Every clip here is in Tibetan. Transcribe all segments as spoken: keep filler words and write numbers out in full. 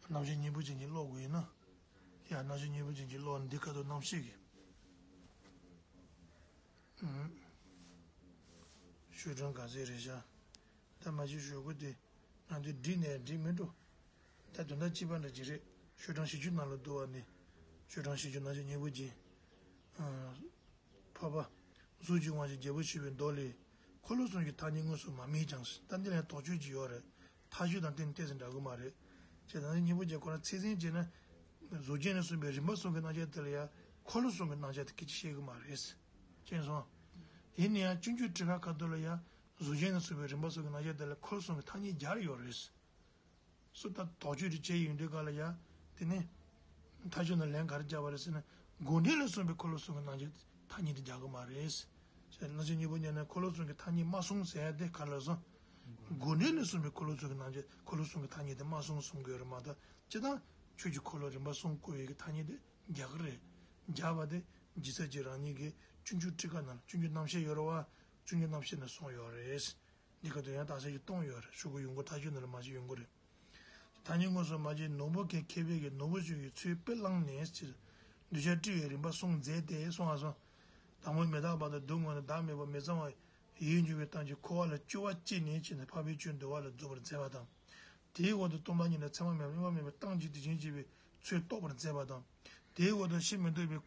རྣམ་ཤེས་གཉིས་པོ་ཅན་གྱི་ཀློག་དགོས་ཡིན་ན། ཡ་རྣམ་ཤེས་གཉིས་པོ་ཅན་གྱི་ཀློག་འདི་ཁ་ཐུག་རྣམ་ཤེས་ཀྱི། ཨུམ། ཤོག་གྲངས་ག་ཚད་རེད་བཞག་ད་མ་གཞི་ཞོག་ཁུ་དེ་ང་ཚོས་བསྒྲིགས་ནས་བསྒྲིགས་མི་འགྲོ། ད་དོན་དག་གཅིག་པ་འདྲ་ཅིག་རེད། ཤོག་གྲངས་བཞི་བཅུ་ནང་ལ་འདུ་བ་ནི། ཤོག་གྲངས་བཞི་བཅུ་རྣམ་ཤེས་གཉིས་པོ་ཅན། ཨ། འཕགས་པ། གཟུགས་ཀྱི་དབང་ཕྱུག་རྒྱལ་པོ་ཞེས་པའི་མདོ་ལས། འཁོར་ལོ་གསུམ་གྱི་ཐ་སྙད་དངོས་སུ་མ་སྨྲས་ཀྱང་། ད་འདི་ལ་དོགས་གཅོད་ཅིག་ཡོད་རེད། མཐའ་དཔྱོད་དང་གཏན་གཏན་ཟེར་འདྲ་གི་མ་རེད། བྱས་ཙང་གཉིས་པོ་ཅན་ཁོ་རང་ཚིག་ཟིན་བྱས་ན། གཟུགས་ཅན་ལས་གསུངས་པའི་རིམ་པ་གསུམ་གྱི་རྣམ་གཞག་དེ་ལ་ཡང་འཁོར་ལོ་གསུམ་གྱི་རྣམ་གཞག་དེ་སྐད་ཆ་བཤད་གི་མ་རེད། མཁྱེན་སོང་། ཡིན་ན་ཡང་སྤྱོད་འཇུག་ཊཱི་ཀ་ཁ་ཐུག་ལ་ཡང་གཟུགས་ཅན་ལས་གསུངས་པའི་རིམ་པ་གསུམ་གྱི་རྣམ་གཞག་དེ་ལ་འཁོར་ལོ་གསུམ་གྱི་ཐ་སྙད་སྦྱར་ཡོད་རེད། སུ་ད་དོགས་གཅོད་དེ་བྱས་ཡོང་དུས་ག་ལ་ཡ། དེ་ནས། མཐའ་དཔྱོད་ནས་ལན་ག་རེ་བརྒྱབ་པ་རེད་ཟེར་ན། དགོས་འབྲེལ་ལས་གསུངས་པའི་འཁོར་ལོ་གསུམ་གྱི་རྣམ་གཞག་ཐ་སྙད་དེ་རྒྱག་གི་མ་རེད། ཞེས་རྣམ་ཤེས་གཉིས་པོ་ཉན་ནས་འཁོར་ལོ་གསུམ་གྱི་ཐ་སྙད་མ་གསུངས་ཟེར་ཡ་དེ་ག་ལ་སོང་། དགོས་འབྲེལ་ལས་གསུངས་པའི་འཁོར་ལོ་གསུམ་གྱི་རྣམ་གཞག་འཁོར་ལོ་གསུམ་གྱི་ཐ་སྙད་དེ་མ་གསུངས་གསུང་གི་ཡོད་རེད་མ་གཏོགས། སྤྱིར་བཏང་ཆོས་ཀྱི་འཁོར་ལོ་རིམ་པ་གསུམ་བསྐོར་བའི་གི་ཐ་སྙད་དེ་རྒྱག་གི་རེད། རྒྱག་པ་དེ་ཇི་སྲིད་ཅིག་རང་ཉིད་ཀྱི་སྤྱོད་འཇུག་ཊཱི་ཀ་ནང་ལ་སྤྱོད་འཇུག་རྣམ་བཤད་ཡོད་རེད་བ། སྤྱོད་འཇུག་རྣམ་བཤད་ནས་གསུངས་ཡོད་རེད། འདི་ག་དུ་ཡང་དག་ས་ཞིག་གཏོང་ཡོད་རེད། ཤོག་གུ་ཡོང་སྒོ་ཐག་ཆོད་ནང་ལ་མ་ཞིག་ཡོང་གི་རེད། ཐ་སྙད་དངོས་སུ་མ་བརྗོད་ནོར་བུ་མཁན་མཁས་པའི་གི་ནོར་བུ་ཞུ་ཡི་ཚུལ་དཔེ་བླངས་ནས་ཕྱིར། གདུལ་བྱ་དཀྲི་བའི་རིམ་པ་གསུངས་མཛད་དེ་གསུངས་པ་སོང་། དང་པོ་མི་རྟག་པ་དང་སྡུག་བསྔལ་དང་བདག་མེད་པ་མི་གཙང་བ་ཡིད་འབྱུང་བའི་སྟངས་ཀྱིས་འཁོར་བ་ལ་སྐྱོ་བ་སྐྱེས་ནས་ཕྱིན་ནས་འཕགས་པའི་ཆོས་འདུལ་བ་ལ་རྫོགས་པར་མཛད་པ་དང་། དེའི་འོག་ཏུ་སྟོང་པ་ཉིད་ལ་མཚན་མ་མེད་པ་དབྱེ་བ་མེད་པའི་སྟངས་ཀྱིས་དེ་བཞིན་གཤེགས་པའི་ཚུལ་རྟོགས་པར་མཛད་པ་དང་། དེའི་འོག་ཏུ་ཕྱིར་མི་ལྡོག་པའི་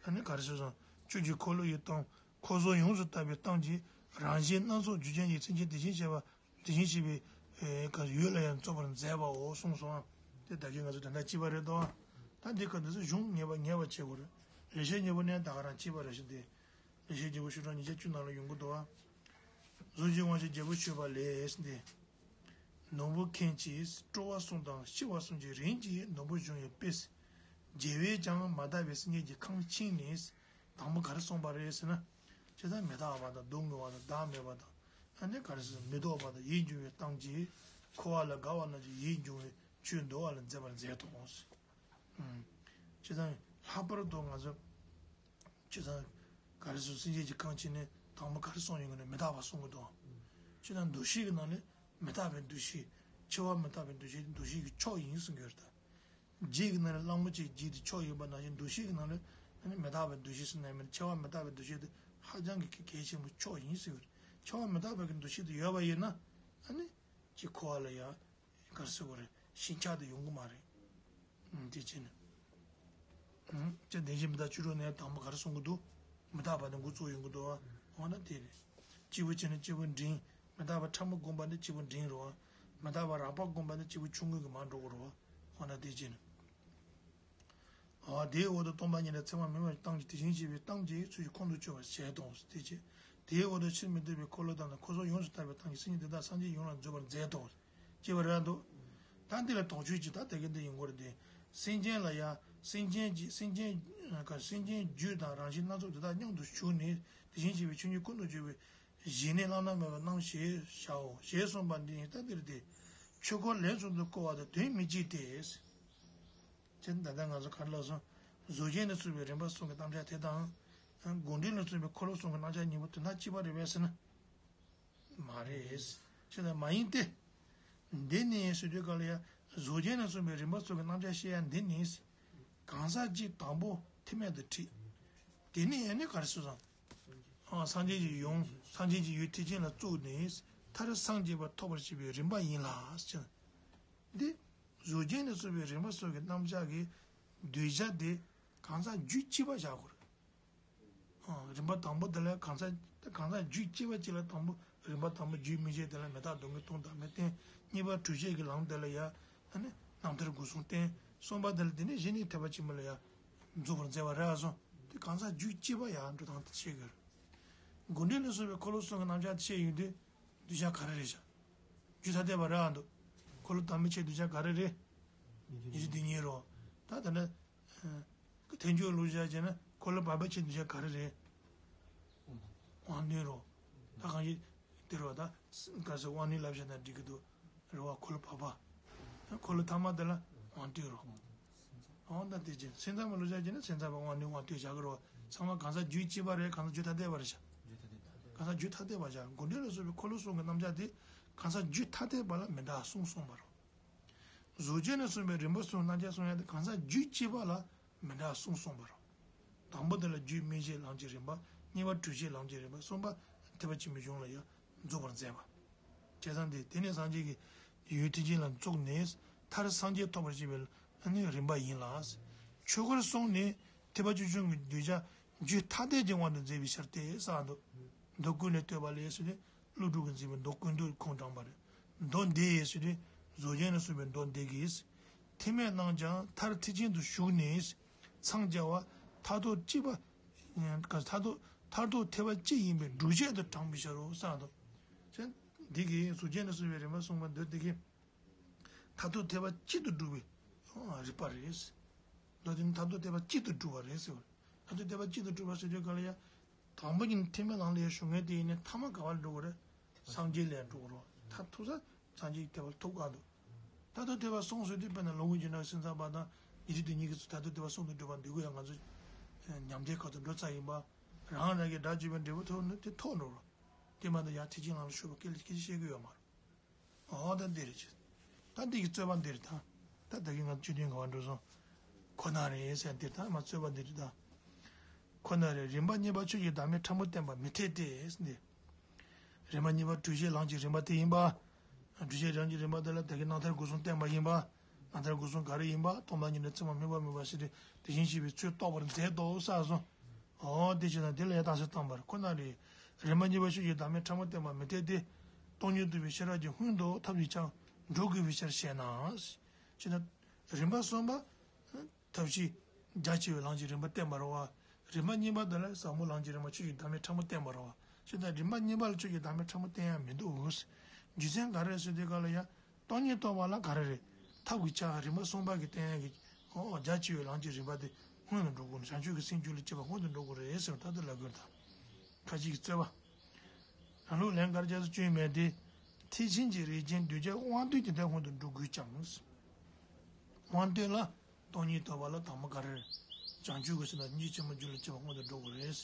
ཨ་ནི་ག་རེ་ཟེར་སོང་། སྤྱོད་ཀྱི་འཁོར་ལོ་ཡི་སྟངས། འཁོར་གསུམ་ཡོངས་སུ་དག་པའི་སྟངས་ཀྱིས་རང་བཞིན་སྣ་ཚོགས་རྒྱུ་ཅན་གྱི་མཚན་ཉིད་དེ་བཞིན་གཤེགས་པ། དེ་བཞིན་གཤེགས་པའི་ཡུལ་ལ་ཡང་རྫོགས་པར་མཛད་པའོ་གསུངས་སོ། དེ་ད་གིན་ང་ཚོ་དོན་དག་གཅིག་པ་རེད་དོ། ད་འདི་ག་འདི་ཚོ་གཞུང་ངེས་པ་ངེས་པ་བྱེད་དགོས་རེད། རེ་ཞིག་ཉེ་པོ་ནས་ད་ག་རང་གཅིག་པ་རེ་ཞིག་འདི། རེ་ཞིག་ཉེ་པོ་ཤོག་གྲངས་ཉིས་བརྒྱ་བཅུ་ནང་ལ་ཡོང་གི་འདུག་ཨ། གཟུགས་ཀྱི་དབང་ཕྱུག་རྒྱལ་པོ་མཆོད་པ་ལས་འདི། ནོར་བུ་མཁན་གྱིས་སྤྲོ་བ་གསུམ་དང་ཤི་བ་གསུམ་གྱི་རིམ་གྱིས་ནོར་བུ་གཞུང་ཡི་དཔེས། རྒྱལ་བས་ཀྱང་མ་དག་པའི་སེམས་ཅན་གྱི་ཁམས་ཕྱིན་ནས། དང་པོ་ག་རེ་གསུངས་པ་རེད་ཟེར་ན། ཇི་ལྟར་མི་རྟག་པ་དང་སྡུག་བསྔལ་བ་དང་བདག་མེད་པ་དང་། ཨ་ནི་ག་རེ་ཟེར་མི་ལྡོག་པ་དང་ཡིད་འབྱུང་བའི་སྟངས་ཀྱིས་འཁོར་བ་ལ་དགའ་བ་རྣམས་ཀྱི་ཡིད་འབྱུང་བའི་ཆོས་འདུལ་བ་ལ་མཛད་པར་མཛད་དོ། ཨུམ། ཇི་ལྟར་ལྷག་པར་དུ་ང་ཚོ། ཇི་ལྟར་ག་རེ་ཟེར་སེམས་ཅན་གྱི་ཁམས་ཕྱིན་ནས་དང་པོ་ག་རེ་གསུངས་ཡོང་གི་ན་མི་རྟག་པ་གསུང་གི་འདུག་ཇི་ལྟར་འདུ་ཤེས་ཀྱི་ནང་ནས་མི་རྟག་པའི་འདུ་ཤེས། འཆི་བ་མི་རྟག་པའི་འདུ་ཤེས་འདུ་ཤེས་ཀྱི་མཆོག་ཡིན་གསུང་གི་ཡོད་རེད་ད། བརྗེད་ཀྱི་ནང་ནས་གླང་པོ་ཆེའི་བརྗེད་དེ་མཆོག་ཡིན་པ་ནང་བཞིན་འདུ་ཤེས་ཀྱི་ནང་ནས་ཨ་ནི་མི་རྟག་པའི་འདུ་ཤེས་སུ་གནས་མིན་འཆི་བ་མི་རྟག་པའི་འདུ་ཤེས་དེ་ཧ་ཅང་གི་གལ་ཆེན་པོ་མཆོག་ཡིན་ཟེར་གྱི་རེད། འཆི་བ་མི་རྟག་པའི་གི་འདུ་ཤེས་དེ་ཡོད་པ་ཡིན་ན་ཨ་ནི་ཅིག་འཁོར་བ་ལ་ཡང་ག་རེ་ཟེར་དགོས་རེད། ཞེན་ཆགས་དེ་ཡོང་གི་མ་རེད། ཨང་། དེ་བྱས་ནས། ཨང་། ཅེས་བདེན་བཞི་མི་རྟག་བཅུ་དྲུག་ནས་དང་པོ་ག་རེ་གསུང་གི་འདུག་མི་རྟག་པ་དེ་འགོ་བཙུགས་ཡོང་གི་འདུག་འོ་ན་དེ་རེད། སྐྱེས་བུ་བྱས་ནས་སྐྱེས་བུ་འབྲིང་། མི་རྟག་པ་ཕྲ་མོ་བསྒོམས་པ་ནི་སྐྱེས་བུ་འབྲིང་རེད་བ། མི་རྟག་པ་རགས་པ་བསྒོམས་པ་ནི་སྐྱེས་བུ་ཆུང་ངུ་གི་མར་འགྲོ་གི་རེད་བ། འོ་ན་དེ་བྱས་ནས། འོ་དེའི་འོག་ཏུ་སྟོང་པ་ཉིད་ལ་མཚན་མ་མེད་པའི་སྟངས་ཀྱིས་དེ་བཞིན་གཤེགས་པའི་སྟངས་ཀྱིས་ཚུལ་གྱིས་ཁོང་དུ་ཆུད་པར་བྱེད་དོ། དེ་བྱས། དེའི་འོག་ཏུ་ཕྱིར་མི་ལྡོག་པའི་འཁོར་ལོ་དང་ནི་འཁོར་གསུམ་ཡོངས་སུ་དག་པའི་སྟངས་ཀྱིས་སེམས་ཅན་དེ་དག་སངས་རྒྱས་ཡུལ་ལ་འཛུད་པར་མཛད་དོ། ཅེས་པ་རེད་འདུག་ད་འདི་ལ་དོགས་གཅོད་ཅིག་ད་དེ་ག་འདི་ཡིན་དགོས་རེད་དེ། སེམས་ཅན་ལ་ཡང་སེམས་ཅན་གྱི་སེམས་ཅན་ག་སེམས་ཅན་རྒྱུད་དང་རང་བཞིན་སྣ་ཚོགས་དེ་དག་མཉམ་དུ་བཞུགས་ནས་དེ་བཞིན་གཤེགས་པའི་ཆོས་ཉིད་ཀུན་ཏུ་སྤྱོད་པའི་གཞི་གནས་བླ་ན་མེད་པ་རྣམས་ཞེས་བྱའོ་ཞེས་གསུངས་པ་འདི་ཡིན། ད་འདིར་དེ་ཆོས་འཁོར་ལན་གསུམ་དུ་བསྐོར་བ་དང་དོན་མི་གཅིག་སྟེ། ཅེས་ད་ལྟ་ང་ཚོ་ག་རེ་ལབ་སོང་། གཟུགས་ཅན་ལས་གསུངས་པའི་རིམ་པ་གསུམ་གྱི་རྣམ་གཞག་དེ་དང་། དགོས་འབྲེལ་ལས་གསུངས་པའི་འཁོར་ལོ་གསུམ་གྱི་རྣམ་གཞག་གཉིས་པོ་དོན་དག་གཅིག་པ་རེད་པས་ཟེར་ན། མ་རེད། ཅེས་དང་མ་ཡིན་ཏེ། འདི་ནི་ཟེར་དུས་ག་ལ་ཡ། གཟུགས་ཅན་ལས་གསུངས་པའི་རིམ་པ་གསུམ་གྱི་རྣམ་གཞག་བཤད་ཡ་འདི་ནི། གང་ཟག་གཅིག་དང་པོ་ཐེག་དམན་དུ་ཁྲིད། དེ་ནས་ཡང་ནི་ག་རེ་ཟེར་སོང་། ཨ། སངས་རྒྱས་ཀྱི་ཡུམ་སངས་རྒྱས་ཀྱི་ཡུལ་ཐེག་ཆེན་ལ་བཙུགས་ནས་མཐར་སངས་རྒྱས་པ་ཐོབ་པར་བྱེད་པའི་རིམ་པ་ཡིན་ལ་ཟེར། འདི་གཟུགས་ཅན་ལས་གསུངས་པའི་རིམ་པ་གསུམ་གྱི་རྣམ་གཞག་གི་གདུལ་བྱ་དེ་གང་ཟག་རྒྱུད་གཅིག་པ་བཞག་དགོས་རེད། ཨ། རིམ་པ་དང་པོ་དེ་ལ་གང་ཟག་གང་ཟག་རྒྱུད་གཅིག་པ་གཅིག་ལ་དང་པོ་རིམ་པ་དང་པོ་རྒྱུད་སྨིན་བྱེད་དེ་ལ་མི་རྟག་སྡུག་བསྔལ་སྟོང་དང་མི་བརྟན། གཉིས་པ་གྲོལ་བྱེད་ཀྱི་ལམ་དེ་ལ་ཡ་ཨ་ནི་རྣམ་ཐར་སྒོ་གསུམ་བསྟན། གསུམ་པ་དེ་ལ་དེ་ནས་གཞི་ནས་ཐེག་པ་ཆེན་པོ་ལ་ཡ་འཛུད་པར་མཛད་པ་རེད་ཨ་སོང་། དེ་གང་ཟག་རྒྱུད་གཅིག་པ་ཡ་འགྲོ་སྟངས་དེ་བཤད་ཀྱི་ཡོད་རེད། དགོས་འབྲེལ་ལས་གསུངས་པའི་འཁོར་ལོ་གསུམ་གྱི་རྣམ་གཞག་དེ་བཤད་ཡོང་དུས། གདུལ་བྱ་ག་རེ་རེད་བཞག་རྒྱུད་ཐ་དད་པ་རེད་ཨ་འདུག་འཁོར་ལོ་དང་པོའི་ཆེད་གདུལ་བྱ་ག་རེ་རེད། ཉེར་སྤྱོད་དོན་གཉེར་རོ། ད་ད་ནི། ཐལ་འགྱུར་ལུགས་བཞག་བྱས་ན་འཁོར་ལོ་བར་པའི་ཆེད་གདུལ་བྱ་ག་རེ་རེད། དབང་དོན་རོ། ད་གང་ཞིག་དེ་རོ་ད། ག་ཟེར་དབང་དོན་ལབ་བཞག་ན་འགྲིག་གི་འདུག་རེད་བ། འཁོར་ལོ་བར་པ། འཁོར་ལོ་ཐ་མ་དེ་ལ་དབང་དོན་རོ། འོ་ད་དེ་ཅི་སེམས་ཙམ་པ་ལུགས་བཞག་བྱས་ན་སེམས་ཙམ་པ་དབང་དོན་དབང་དོན་བཞག་གི་རོ། ཚང་མ་གང་ཟག་རྒྱུད་གཅིག་པ་རེད། གང་ཟག་རྒྱུད་ཐ་དད་པ་རེད་བཞག་རྒྱུད་ཐ་དད་པ་བཞག་དགོས་འབྲེལ་ལས་གསུངས་པའི་འཁོར་ལོ་གསུམ་གྱི་རྣམ་གཞག་དེ་གང་ཟག་རྒྱུད་ཐ་དད་པ་ལ་མི་འདག་གསུངས་གསུངས་པ་རོ། གཟུགས་ཅན་ནས་གསུངས་པའི་རིམ་པ་གསུམ་རྣམ་གཞག་གསུང་ཡ་དེ་གང་ཟག་རྒྱུད་གཅིག་པ་ལ་མི་འདྲ་གསུམ་གསུངས་པ་རེད། དང་པོ་དེ་ལ་རྒྱུད་སྨིན་བྱེད་ལམ་གྱི་རིམ་པ། གཉིས་པ་གྲོལ་བྱེད་ལམ་གྱི་རིམ་པ། གསུམ་པ་ཐེག་པ་ཆེན་པོའི་གཞུང་ལ་ཡང་འཇུག་པར་མཛད་པ། བྱས་ཙང་དེ་དེ་ནས་སངས་རྒྱས་ཀྱི་ཡུལ་ཐེག་ཆེན་ལ་འཇུག་ནས་མཐར་སངས་རྒྱས་ཐོབ་པར་བྱེད་པའི་ནི་རིམ་པ་ཡིན་ལ། ཆོས་སྐོར་གསུངས་ནས་ཐེག་པ་ཆེ་ཆུང་གི་གདུལ་བྱ་རྒྱུད་ཐ་དད་ཀྱི་དབང་དུ་མཛད་པའི་ཕྱིར་ཏེ་ཟེར་འདུག་མདོ་ཀུན་ལས་བཏུས་པ་ལས་ཟེར་ཏེ། ཀླུ་སྒྲུབ་ཀྱིས་མཛད་པའི་མདོ་ཀུན་བཏུས་ཁུངས་དྲངས་པ་རེད། མདོ་འདི་ཡིས་ཟེར་ཏེ། གཟུགས་ཅན་ལ་གསུངས་པའི་མདོ་འདི་གིས། ཐེག་དམན་རྣམས་ཀྱང་མཐར་ཐེག་ཆེན་དུ་ཞུགས་ནས། འཚང་རྒྱ་བ་མཐར་ཐུག་གཅིག་པ། མཐར་ཐུག་མཐར་ཐུག་ཐེག་པ་གཅིག་ཡིན་པའི་སྒྲུབ་བྱེད་དུ་དྲངས་པའི་ཕྱིར་རོ་ཟེར་འདུག་བྱས་འདི་གིས་གཟུགས་ཅན་ལ་གསུངས་པའི་རིམ་པ་གསུངས་པ་འདི་འདི་གིས། མཐར་ཐུག་ཐེག་པ་གཅིག་ཏུ་སྒྲུབ་པའི་རིམ་པ་རེད། མདོ་འདི་ནི་མཐར་ཐུག་ཐེག་པ་གཅིག་ཏུ་སྒྲུབ་པ་རེད་ཟེར་བ་རེད། མཐར་ཐུག་ཐེག་པ་གཅིག་ཏུ་སྒྲུབ་པ་ཟེར་དུས་ག་ལ་ཡ། དང་པོ་ཉིད་ཐེག་དམན་ལམ་ལ་ཡ་ཞུགས་མཁན་དེ་ཡིན་ནའི་ཐ་མ་ག་བ་ལ་འགྲོ་གི་རེད། སངས་རྒྱས་ལ་འགྲོ་གི་རེད། མཐར་ཐུག་ས་སངས་རྒྱས་ཀྱི་ཐེག་པ་ལ་ཐུག་ག་འདུག་མཐར་ཐུག་ཐེག་པ་གསུམ་ཟེར་དུས་དཔེར་ན་ལོངས་སྐུ་འབྱོར་རྣམས་སེམས་ཙམ་པ་དང་ཉན་ཐོས་སྡེ་གཉིས་ཀྱིས་མཐར་ཐུག་ཐེག་པ་གསུམ་དུ་འགྲོ་བར་འདོད་དགོས་ཡ། ང་ཚོ་ཉམས་བརྟན་ཁ་ཐུག་འགྲོ་ཚར་ཡིན་པ། རང་རང་གི་དགྲ་བཅོམ་པའི་འབྲས་བུ་ཐོབ་ནས་དེ་ཐོབ་འགྲོ་རོགས། དེ་མ་གཏོགས་ཡང་ཐེག་ཆེན་ལམ་ལ་ཞུགས་པ་སྐད་ལ་སྐད་ཆ་བཤད་གི་ཡོད་མ་རེད། འོ་ད་འདི་རེད་ཅེས། ད་འདི་གི་རྩོད་པ་འདི་རེད་ད། ད་ད་གིན་ང་ཚོ་བཅུད་ལྡན་ག་བ་འགྲོ་སོང་། ཁོ་ན་རེད་ཟེར་འདི་ད་མ་རྩོད་པ་འདི་རེད་ད། ཁོ་ན་རེ་རིམ་པ་གཉིས་པ་ཆོས་ཀྱི་བདག་མེད་ཕྲ་མོ་བསྟན་པ་མི་འཐད་དེ་འདི། རིམ་པ་གཉིས་པ་གྲོལ་བྱེད་ལམ་གྱི་རིམ་པ་དེ་ཡིན་པ། གྲོལ་བྱེད་ལམ་གྱི་རིམ་པ་དེ་ལ་ད་གིན་རྣམ་ཐར་སྒོ་གསུམ་བསྟན་པ་ཡིན་པ། རྣམ་ཐར་སྒོ་གསུམ་ག་རེ་ཡིན་པ། སྟོང་པ་ཉིད་ནས་ཚད་མ་དམིགས་པ་མེད་པ་ཞེས་ཏེ་དེ་བཞིན་གཤེགས་པའི་ཚུལ་རྟོགས་པར་མཛད་དོ་ཟེར་སོང་། འོ་དེ་བྱས་ན་དེ་ལ་ཡང་རྟགས་གསལ་བཏང་བར་ཁོ་ན་རེ། རིམ་པ་གཉིས་པ་ཆོས་ཀྱི་བདག་མེད་ཕྲ་མོ་བསྟན་པ་མི་འཐད་དེ། སྟོང་ཉིད་རྟོགས་པའི་ཤེས་རབ་ཀྱི་སྔོན་དུ་ཐབས་ཀྱིས་ཀྱང་འགྲོ་དགོས་པའི་ཕྱིར་ཞེ་ན། ཅེ་ན། རིམ་པ་གསུམ་པ། ཐབས་ཤེས། རྒྱ་ཆེ་བའི་ལམ་གྱི་རིམ་པ་བསྟན་པ་རེད་བ། རིམ་པ་གཉིས་པ་དེ་ལ་ཟབ་མོ་ལམ་གྱི་རིམ་པ་ཆོས་ཀྱི་བདག་མེད་ཕྲ་མོ་བསྟན་པ་རེད་བ། ཞེ་ན་རིམ་པ་གཉིས་པ་ལ་ཆོས་ཀྱི་བདག་མེད་ཕྲ་མོ་བསྟན་ཡ་མི་འདུག་རྒྱུ་མཚན་ག་རེ་ཟེར་དུས་ག་ལ་ཡ། སྟོང་ཉིད་རྟོགས་པ་ལ་ག་རེ་རེད། ཐབས་ཀྱི་ཆ་རིམ་པ་གསུམ་པ་གི་བསྟན་ཡ་གི། ཨོ་རྒྱ་ཆེ་བའི་ལམ་གྱི་རིམ་པ་དེ་སྔོན་དུ་འགྲོ་དགོས་ནས་བྱང་ཆུབ་ཀྱི་སེམས་རྒྱུད་ལ་སྐྱེས་པ་སྔོན་དུ་འགྲོ་དགོས་རེད་ཟེར་བ་ད་དེ་ལབ་དགོས་དང་། ཁ་ཅིག་གི་རྩོད་པ། རང་ལུགས་ལན་གར་རྒྱ་སུ་བཅོས་མེད་དེ། ཐེག་ཆེན་གྱི་རིགས་ཅན་གདུལ་བྱ་དབང་དོན་དེ་དག་སྔོན་དུ་འགྲོ་དགོས་ཀྱང་། དབང་དོན་ལ་སྟོང་ཉིད་རྟོགས་པ་ལ་དང་པོ་ག་རེ། བྱང་ཆུབ་ཀྱི་སེམས་དང་སྙིང་རྗེ་ཆེན་པོ་རྒྱུད་ལ་སྐྱེས་པ་སྔོན་དུ་འགྲོ་དགོས་རེད།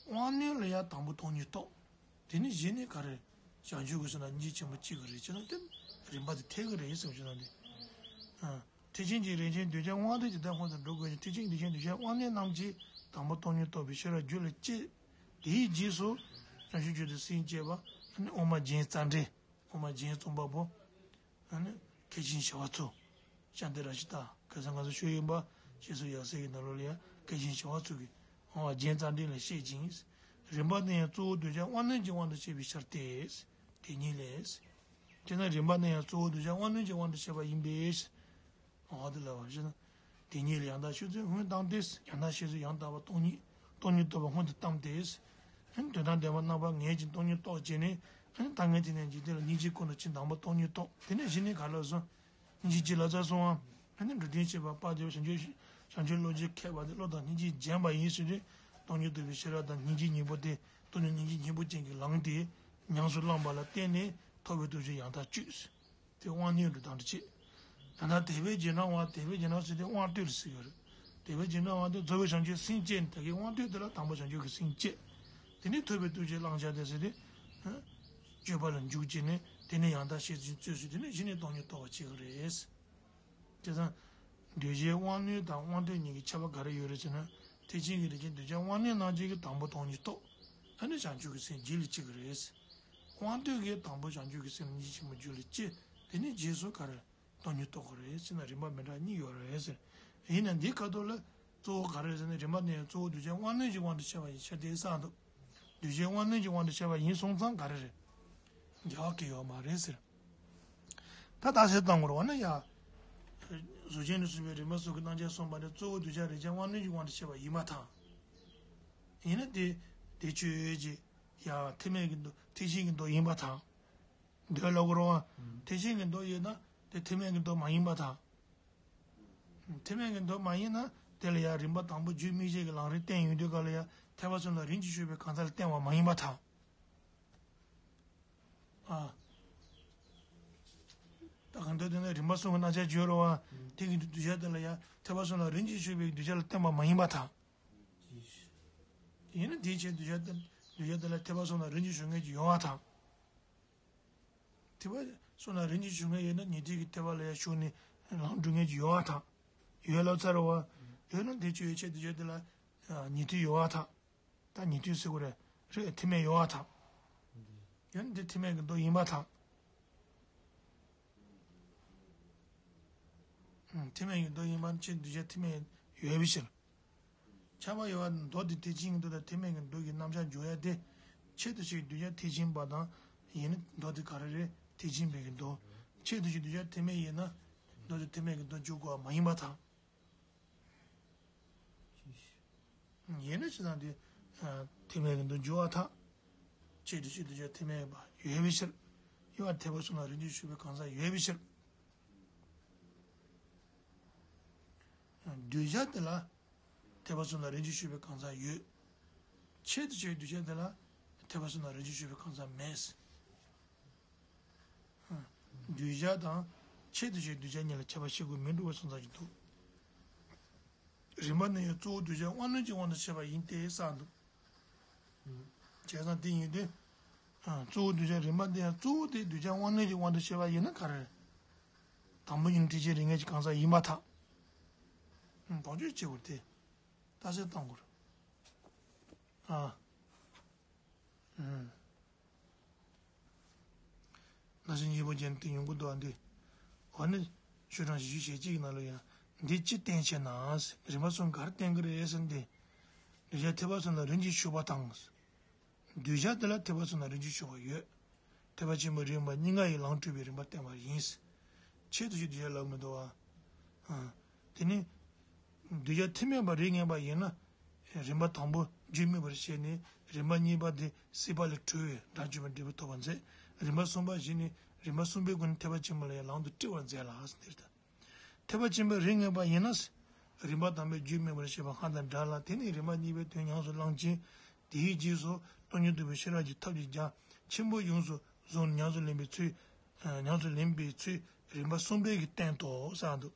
དབང་རྣོན་ལ་ཡང་དང་པོ་སྟོང་ཉིད་རྟོགས། དེ་ནས་གཞི་ནས་ག་རེ། བྱང་ཆུབ་ཀྱི་སེམས་དང་སྙིང་རྗེ་ཆེན་པོ་སྐྱེ་གི་རེད་ཅེ་ན་དེ་རིམ་པ་དེ་འཐད་གི་རེད་ཟེར་བ་ཅེ་ན་དེ། ཨ། ཐེག་ཆེན་གྱི་རིགས་ཅན་གདུལ་བྱ་དབང་དོན་དེ་དག་སྔོན་དུ་འགྲོ་དགོས་ཀྱང་ཐེག་ཆེན་གྱི་རིགས་ཅན་གདུལ་བྱ་དབང་རྣོན་རྣམས་ཀྱིས་དང་པོ་སྟོང་ཉིད་རྟོགས་པའི་ཤེས་རབ་རྒྱུད་ལ་སྐྱེས། དེའི་རྗེས་སུ་བྱང་ཆུབ་རྒྱུད་དུ་སེམས་བསྐྱེད་པ། ཨ་ནི་དབུ་མ་རྒྱན་རྩ་འགྲེལ། དབུ་མ་རྒྱན་རྩོམ་པ་པོ། ཨ་ནི་མཁས་ཆེན་ཞི་བ་འཚོ། ཤཱནྟི་ར་ཤི་ཏ། ཁ་སང་ང་ཚོ་ཞུས་ཡིན་པ། ཞེས་སོགས་ཡབ་སྲས་ཀྱི་ནང་ལོགས་ལ་ཡང་མཁས་ཆེན་ཞི་བ་འཚོ་གིས། དབུ་མ་རྒྱན་རྩ་འགྲེལ་ལས་བཤད་ཅིང་། རིམ་པ་ནི་ཡང་གཙོ་བོ་གདུལ་བྱ་དབང་རྣོན་གྱི་དབང་དུ་བྱས་པའི་ཕྱིར་ཏེ། དེ་ཉིད་ལས། དེས་ན་རིམ་པ་ནི་ཡང་གཙོ་བོ་གདུལ་བྱ་དབང་རྣོན་གྱི་དབང་དུ་བྱས་པ་ཡིན་པས། འོ་དེ་ལ་བ་ཞེ་ན། དེ་ཉིད་ལ་ཡང་དག་ཤེས་ཚུལ་སྔོན་བཏང་སྟེ། ཡང་དག་ཤེས་ཚུལ་ཡང་དག་པ་སྟོང་ཉིད། སྟོང་ཉིད་རྟོགས་པ་སྔོན་དུ་བཏང་སྟེ། ཨ་ནི་དོན་དམ་བདེན་པ་རྣམ་པར་ངེས་ཀྱི་སྟོང་ཉིད་རྟོགས་བྱས་ནས། ཨ་ནི་ལྟ་ངན་དེ་ནས་འཇིག་རྟེན་ལ་སྙིང་རྗེ་ཀུན་ཏུ་ཕྱིན་དང་པོ་སྟོང་ཉིད་རྟོགས། དེ་ནས་གཞི་ནས་ག་ལ་སོང་། སྙིང་རྗེ་ཅི་ལ་རྩ་སོང་བ། ཨ་ནི་འགྲོ་དོན་བྱེད་པ་དཔལ་རྒྱལ་བ་བྱང་ཆུབ་བྱང་ཆུབ་བློ་ཅན་མཁས་པ་དེ་བློ་དང་སྙིང་རྗེ་བརྒྱན་པ་ཡིན་ཟེར་ཏེ། སྟོང་ཉིད་རྟོགས་པའི་ཤེས་རབ་དང་སྙིང་རྗེ་སྙིང་པོ་དེ། སྟོང་ཉིད་སྙིང་རྗེ་སྙིང་པོ་ཅན་གྱི་ལམ་དེ། ཉམས་སུ་བླངས་པ་ལ་བརྟེན་ནས་ཐོབ་པའི་ཐུགས་རྗེ་ཡང་དག་བཅུད། དེ་དབང་རྣོན་དུ་དང་དུ་བྱེད། ད་ལྟ་དད་པས་རྗེས་འབྲང་བ། དད་པས་རྗེས་འབྲང་ཟེར་ཏེ་དབང་བསྟོད་ཟེར་གྱི་རེད། དད་པས་རྗེས་འབྲང་བ་དེ་རྫོགས་པའི་བྱང་ཆུབ་སེམས་བསྐྱེད། ད་གིན་དབང་བསྟོད་དེ་ལ་དང་པོ་བྱང་ཆུབ་ཀྱི་སེམས་བསྐྱེད། དེ་ནས་ཐོབ་པའི་ཐུགས་རྗེ་བླང་བྱ་དེ་ཟེར་ཏེ། སྤྱོད་པ་ལ་འཇུག་བྱས་ནས་དེ་ནས་ཡང་དག་ཤེས་ཚུལ་བཅུ་ཟེར་དེ་ནས་གཞི་ནས་སྟོང་ཉིད་རྟོགས་པ་བྱེད་ཀྱི་རེད། དེ་ཙང་། གདུལ་བྱའི་དབང་རྣོན་དང་དབང་བསྟོད་གཉིས་ཀྱི་ཁྱད་པར་ག་རེ་ཡོད་རེད་ཟེར་ན། ཐེག་ཆེན་གྱི་རིགས་ཅན་གདུལ་བྱ་དབང་རྣོན་རྣམས་ཀྱིས་དང་པོ་སྟོང་ཉིད་རྟོགས། ཨ་ནི་བྱང་ཆུབ་ཀྱི་སེམས་རྒྱུད་ལ་སྐྱེ་གི་རེད། དབང་བསྟོད་ཀྱིས་དང་པོ་བྱང་ཆུབ་ཀྱི་སེམས་སྙིང་རྗེ་ཆེན་པོ་རྒྱུད་ལ་སྐྱེ། དེ་ནས་རྗེས་སུ་ག་རེ། སྟོང་ཉིད་རྟོགས་དགོས་རེད་ཟེར་ན་རིམ་པ་མི་འདྲ་གཉིས་ཡོད་རེད་ཟེར། ཡིན་ན་འདིའི་ཁ་ཐོག་ལ་གཙོ་བོ་ག་རེ་ཟེར་ན་རིམ་པ་ནི་གཙོ་བོ་གདུལ་བྱ་དབང་རྣོན་གྱི་དབང་དུ་བྱས་པ་ཡིན་ཕྱིར་ཏེ་ཟེར་འདུག་གདུལ་བྱའི་དབང་རྣོན་གྱི་དབང་དུ་བྱས་པ་ཡིན་སོང་ཙང་ག་རེ་རེད། འགལ་བ་གང་ཡོད་མ་རེད་ཟེར། ད་རྟགས་གསལ་བཏང་དགོས་རེད་བ་ན་ཡ། གཟུགས་ཅན་ནས་གསུངས་པའི་རིམ་པ་གསུམ་གྱི་རྣམ་གཞག་གསུངས་པ་ནི་གཙོ་བོ་གདུལ་བྱ་རིགས་ཅན་དབང་རྣོན་གྱི་དབང་དུ་བྱས་པ་ཡིན་པ་དང་། ཡིན་ན་དེ་དེ་ཆོས་ཅན། ཡང་ཐེག་དམན་གྱི་མདོ་ཐེག་ཆེན་གྱི་མདོ་ཡིན་པ་དང་། མདོ་ལ་གོ་རུང་བ། ཐེག་ཆེན་གྱི་མདོ་ཡིན་ན་དེ་ཐེག་དམན་གྱི་མདོ་མ་ཡིན་པ་དང་། ཐེག་དམན་གྱི་མདོ་མ་ཡིན་ན་དེ་ལ་ཡང་རིམ་པ་དང་པོ་རྒྱུད་སྨིན་བྱེད་ཀྱི་ལམ་རིམ་བསྟན་ཡོང་དུས་ག་ལ་ཡང་ཐེག་པ་གསུམ་ལ་རིམ་གྱིས་ཞུགས་པའི་གང་ཟག་ལ་བསྟན་པ་མ་ཡིན་པ་དང་། ཨ། ད་གང་ལྟར་དེ་ནི་རིམ་པ་གསུམ་གྱི་རྣམ་གཞག་བརྗོད་རུང་བ། དེ་གི་གདུལ་བྱ་དེ་ལ་ཡང་ཐེག་པ་གསུམ་ལ་རིམ་གྱིས་ཞུགས་པའི་གདུལ་བྱ་ལ་བསྟན་པ་མ་ཡིན་པ་དང་། ཡིན་ན་དེའི་ཕྱིར་གདུལ་བྱ་དེ་གདུལ་བྱ་དེ་ལ་ཐེག་པ་གསུམ་ལ་རིམ་གྱིས་ཞུགས་མཁན་གྱི་ཡོད་པ་དང་། ཐེག་པ་ སོང་ལ་རིན་གྱིས་ཞུགས་མཁན་ཡོད་ན་ཉན་ཐོས་ཀྱི་ཐེག་པ་ལ་ཡང་ཞུགས་ནས་ལམ་འགྲོ་མཁན་གྱི་ཡོད་པར་ཐལ། ཡོད་ལབ་ཚར་བ། ཡོད་ན་དེ་ཆོས་ཡོད་ཆེད་དུ་བྱས་དེ་ལ་ཉན་ཐོས་ཡོད་པར་ཐལ། ད་ཉན་ཐོས་ཟེར་དགོས་རེད། རེད། ཐེག་དམན་ཡོད་པར་ཐལ། ཡོད་ན་དེ་ཐེག་དམན་གྱི་མདོ་ཡིན་པར་ཐལ། ཨང་། ཐེག་དམན་གྱི་མདོ་ཡིན་པ་ནི་ཆེད་དུ་གདུལ་བྱ་ཐེག་དམན་ཡོད་པའི་ཕྱིར། ཁྱབ་པ་ཡོད་པ་མདོ་དེ་ཐེག་ཆེན་གྱི་མདོ་དང་ཐེག་དམན་གྱི་མདོ་གི་རྣམ་གཞག་འཇོག་ཡ་དེ། ཆེད་དུ་བྱས་གདུལ་བྱ་ཐེག་ཆེན་པ་དང་། ཡིན་ན་མདོ་དེ་ག་རེ་རེད། ཐེག་ཆེན་པའི་གི་མདོ། ཆེད་དུ་བྱས་གདུལ་བྱ་ཐེག་དམན་ཡིན་ན། མདོ་དེ་ཐེག་དམན་གྱི་མདོ་འཇོག་དགོས་པ་མ་ཡིན་པར་ཐལ། ཡིན་ན་ཅི་ཙང་དེ། ཐེག་དམན་གྱི་མདོ་འཇོག་པར་ཐལ། ཆེད་དུ་བྱས་གདུལ་བྱ་ཐེག་དམན་པ་ཡོད་པའི་ཕྱིར། ཡོད་པར་ཐལ་པ་སོང་ལ་རིན་ཆེན་ཞུགས་པའི་གང་ཟག་ཡོད་པའི་ཕྱིར། གདུལ་བྱ་དེ་ལ་ཐལ་པ་སོང་ལ་རིན་ཆེན་ཞུགས་པའི་གང་ཟག་ཡོད། ཆེད་དུ་བྱས་གདུལ་བྱ་དེ་ལ་ཐལ་པ་སོང་ལ་རིན་ཆེན་ཞུགས་པའི་གང་ཟག་མེད། གདུལ་བྱ་དང་ཆེད་དུ་བྱས་གདུལ་བྱ་གཉིས་ལ་ཁྱད་པར་ཕྱེ་དགོས་མི་འགྲོ་བ་སོང་ཙང་ཅིག་འདུག་རིམ་པ་ནི་ཡང་གཙོ་བོ་གདུལ་བྱ་དབང་རྣོན་གྱི་དབང་དུ་བྱས་པ་ཡིན་ཏེ་གསུངས་འདུག་བྱས་ཙང་དེ་ཡིན་དུས། གཙོ་བོ་གདུལ་བྱ་རིམ་པ་འདི་ཡང་གཙོ་བོ་དེ་གདུལ་བྱ་དབང་རྣོན་གྱི་དབང་དུ་བྱས་པ་ཡིན་ན་ག་རེ། དང་པོ་ཡིན་ཐེག་ཆེན་རིགས་ངེས་ཀྱི་གང་ཟག་ཡིན་པར་ཐལ། བང་ཆོད་བྱེད་དགོས་ཏེ། རྟགས་གསལ་བཏང་དགོས། ཨ། ཨུམ། ན་ཚ་གཉིས་པོ་ཅན་དེ་ཡོང་གི་འདུག་ཨ་འདི། འོ་ནི། ཆོས་གྲངས་བཞི་བཅུ་ཞེ་གཅིག་གི་ནང་ལ་ཡང་། འདི་ཅི་བསྟན་ཆེ་ན། རིམ་པ་གསུམ་ག་རེ་བསྟན་གི་རེད་ཟེར་ན་འདི། གདུལ་བྱ་ཐལ་པ་གསུམ་ལ་རིན་གྱིས་ཞུགས་པ་དང་། གདུལ་བྱ་དེ་ལ་ཐལ་པ་གསུམ་ལ་རིན་གྱིས་ཞུགས་པ་ཡོད། ཐེག་པ་ཆེན་པོའི་རིགས་ངེས་པ་གཉིས་ཀ་ཡི་ལམ་སྒྲུབ་པའི་རིམ་པ་བསྟན་པ་ཡིན། ཆེད་དུ་བྱས་གདུལ་བྱ་ལབ་མི་འདུག་བ། ཨ། དེ་ནི། གདུལ་བྱ་ཐེག་དམན་པ་རིགས་ངེས་པ་ཡིན་ན། རིམ་པ་དང་པོ་རྒྱུད་སྨིན་པར་བྱས་ནས་རིམ་པ་གཉིས་པ་དེ་སྲིད་པ་ལས་གྲོལ་བའི་དགྲ་བཅོམ་པའི་འབྲས་བུ་ཐོབ་པར་མཛད། རིམ་པ་གསུམ་པ་བཞི་ནི་རིམ་པ་གསུམ་པའི་སྒོ་ནས་ཐེག་པ་ཆེན་པོ་ལ་ཡང་ལམ་དུ་སྤྲད་པར་མཛད་ལ་ཟེར་ཏེ། ཐེག་པ་ཆེན་པོའི་རིགས་ངེས་པ་ཡིན་ན། རིམ་པ་དང་པོའི་རྒྱུད་སྨིན་པར་བྱེད་པ་སྔར་དང་འདྲ་ལ། དེ་ནས་རིམ་པ་གཉིས་པའི་དོན་ཉམས་སུ་བླང་ཕྱིར། དེའི་རྗེས་སུ་སྟོང་ཉིད་རྟོགས་པའི་ཤེས་རབ་ཀྱི་ཐབས་ཀྱི་རྒྱ་ཆེན་པོ་ཡོངས་སུ་བཟུང་ཉམས་སུ་ལེན་པའི་ཚུལ། ཉམས་སུ་ལེན་པའི་ཚུལ་རིམ་པ་གསུམ་པའི་གི་སྟེང་དུ་གསུངས་འདུག་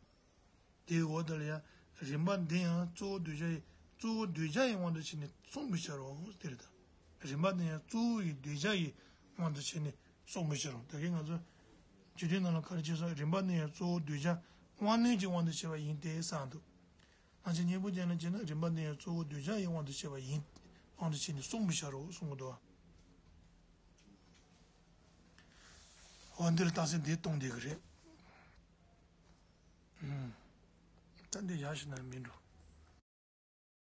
དེའི་འོག་དེ་ལ་ཡང་རིམ་པ་འདི་ཡང་གཙོ་བོ་གདུལ་བྱ་ཡི་གཙོ་བོ་གདུལ་བྱ་ཡི་དབང་དུ་བྱས་ནས་གསུངས་པའི་ཕྱིར་རོ་ཟེར་ད། རིམ་པ་འདི་ཡང་གཙོ་བོ་ཡི་གདུལ་བྱ་ཡི་དབང་དུ་བྱས་ནས་གསུངས་པའི་ཕྱིར་རོ། ད་གིན་ང་ཚོ་སྤྱི་དོན་ནང་ལ་ག་རེ་བྱས་སོང་། རིམ་པ་འདི་ཡང་གཙོ་བོ་གདུལ་བྱ་དབང་རྣོན་གྱི་དབང་དུ་བྱས་པ་ཡིན་ཏེ་གསུངས་འདུག་ན་ཚ་གཉིས་པོ་ཅན་ལ་བྱས་ན་རིམ་པ་འདི་ཡང་གཙོ་བོ་གདུལ་བྱ་ཡི་དབང་དུ་བྱས་པ་ཡིན། དབང་དུ་བྱས་ནས་གསུངས་པའི་ཕྱིར་རོ་གསུང་གི་འདུག་འོ་འདིར་རྟགས་གསལ་འདི་གཏོང་བསྡད་ཀྱི་རེད། ད་འདི་ཡག་ཤོས་ན་མིན་འགྲོ།